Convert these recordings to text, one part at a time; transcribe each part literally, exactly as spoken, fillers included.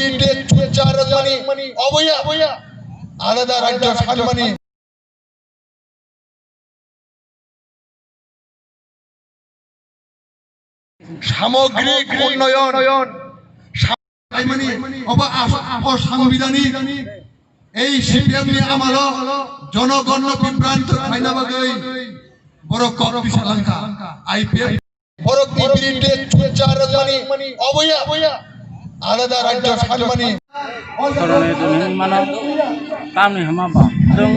India chucha rwmani oboya alada rajyo sanmani. সামগ্রিক উন্নয়ন, সামগ্রিক obo as-, obo সাংবিধানিক. এই সিপিএম ni amalo জনগণno বিভ্রান্ত khlaina bagwi borok kok tisa langkha. IPF Borok ni biride chucha rwmani oboya alada rajyo sanmani. Korone duni mano tamni hwnba ba. Chwng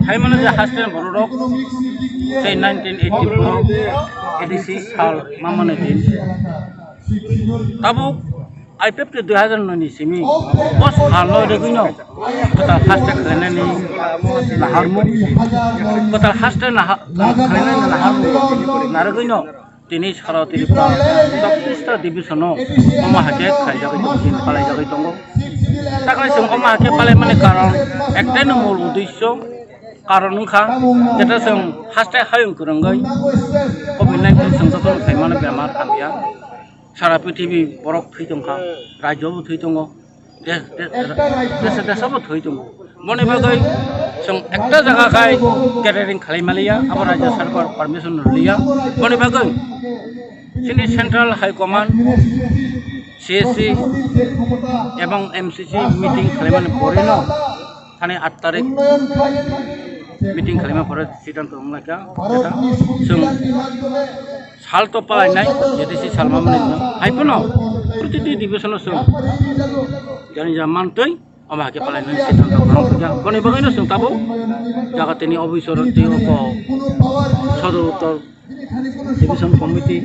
hai mano je haste borok rok tei nineteen eighty-four ADC sal mamani din. Tabuk IPFT dui hazar noi ni simi bo sal no regwino kwtal haste khlainani naharmung, kwtal haste naha-, khlainani naharmung narwgwino. Tini sara Tripura chowtrista division-o omo hai khe khlaijagwi tongo, tini palaijagwi tongo. Takle chwng omo hai khe palaimani karon ektaino mul uddesyo, karon wngkha, jeto chwng haste hayung kwrwngwi covid nineteen chwng jotono khaimani bemar hamya. Sara prithibi borok thwi tongkha, rajyo bo thwi tongo. De-, de-, desa desa bo thwi tongo. Boni bagwi chwng ekta jaga khai gathering khlai maliya, abo rajya sarkar permission rwliya. Boni bagwi chini Central High Command, C S C ebong M C C meeting khlaimani porino, thani aat tarik meeting khlaima pore siddhanto wnglaikha. Eta chwng sal to palainai, ADC sal mamani no. Hai phano protiti division-o chwng jani ja mantwi, omo hai khe palainani siddhanto gorong thangya. Boni bagwino chwng tabuk jaga tini officer tei oko Sodor Uttor Division Committee,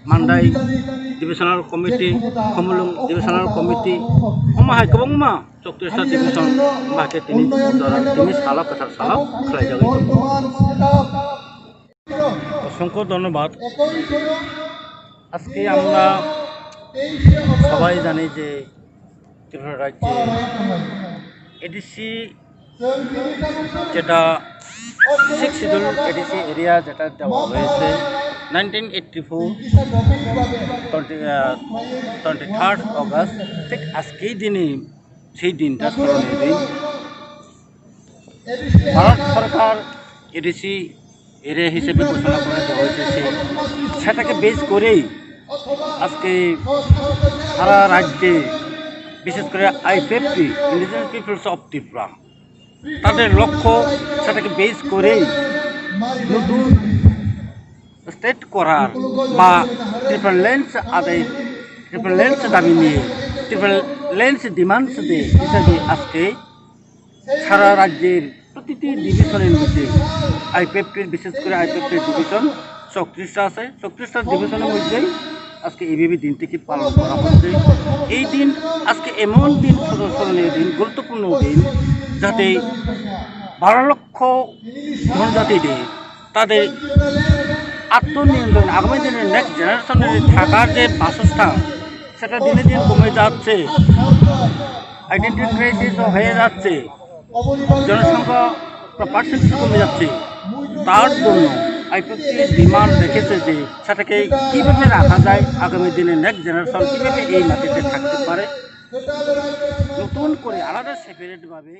Mandai Divisional Committee, Khumulwng Divisional Committee, omo hai kwbangma chowtrista division ba khe tini jora tini salo kwthar salo khlaijagwi tongo. অসংখ্য ধন্যবাদ। আজকে আমরা সবাই জানি যে ত্রিপুরা রাজ্যে এডিসি, যেটা six schedule ADC area যেটা দেওয়া হয়েছে নাইনটিন এইটটি ফোর, টোয়েন্টি, আহ, টোয়েন্টি থার্ড অগস্ট, ঠিক আজকেই দিনই সেই দিনটা স্মরণীয় দিন। ভারত সরকার এডিসি এরিয়া হিসেবে ঘোষণা করে দেওয়া হয়েছে, সেই, সেটাকে বেস করেই আজকে সারা রাজ্যে, বিশেষ করে IPFT, indigenous peoples of Tripura, তাদের লক্ষ্য সেটাকে বেস করেই নতুন স্টেট করার বা ত্রিপুরা ল্যান্ডস আদায়, ত্রিপুরা ল্যান্ডস দাবি নিয়ে, ত্রিপুরা ল্যান্ডস ডিমান্ডস ডে হিসাবে আজকে সারা রাজ্যের প্রতিটি ডিভিশনের মধ্যে আইপিএফটির, বিশেষ করে আইপিএফটির ডিভিশন চৌত্রিশটা আছে, চৌত্রিশটা ডিভিশনের মধ্যেই আজকে এইভাবে দিনটিকে পালন করা হচ্ছে। এই দিন আজকে এমন দিন, স্মরণীয় দিন, গুরুত্বপূর্ণ দিন, যাতে বারো লক্ষ জনজাতিদের তাদের আত্মনিয়ন্ত্রণ, আগামী দিনের নেক্সট জেনারেশনের থাকার যে বাসস্থান, সেটা দিনে দিন কমে যাচ্ছে, আইডেন্টিটি ক্রাইসিস হয়ে যাচ্ছে, জনসংখ্যা পার্সেন্টেজ কমে যাচ্ছে। তার জন্য আইপিএফটি ডিমান্ড রেখেছে যে সেটাকে কীভাবে রাখা যায়, আগামী দিনে নেক্সট জেনারেশন কীভাবে এই মাটিতে থাকতে পারে, নতুন করে আলাদা সেপারেটভাবে